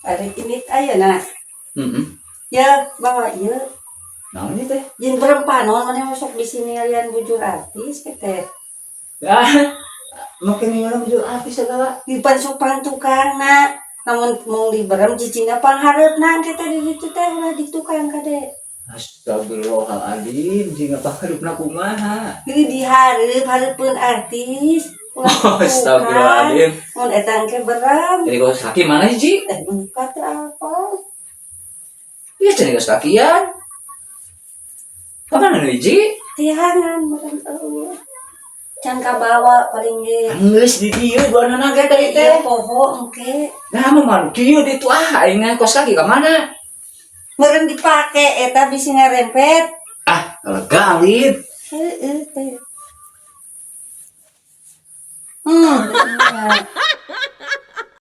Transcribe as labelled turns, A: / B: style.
A: Ari ini ayeuna.
B: Heeh.
A: Ya, bawa ieu.
B: Naon ieu teh?
A: Jin berem panon mana masuk di sini lian bujur artis teh.
B: Ah, makin orang bujur artis segala.
A: Di pansupan tukangna. Namun mau diberem cicingna panghareupna kita di ditu teh ulah di tukang kade.
B: Astagfirullahaladzim, jing apa harupna kumaha?
A: Jadi dihareup hareupeun artis. Ulah di tukang.
B: Astagfirullahaladzim.
A: Mun eta engke berem.
B: Jadi kaos kaki mana sih, Ji?
A: Eh, buka teh apa?
B: Iya, jadi kaos kakian. Kemana nih, Ji?
A: Tiangan meureun eueuh. Can kabawa paling ge.
B: Geus di dieu dua nana ge tadi teh.
A: Iya, poho engke.
B: Nah, mah malu kieu di itu ah, aing kaos kaki ka mana?
A: Meureun dipake eta bisi ngarempet.
B: Ah, lega, Lid.
A: Heeh teh.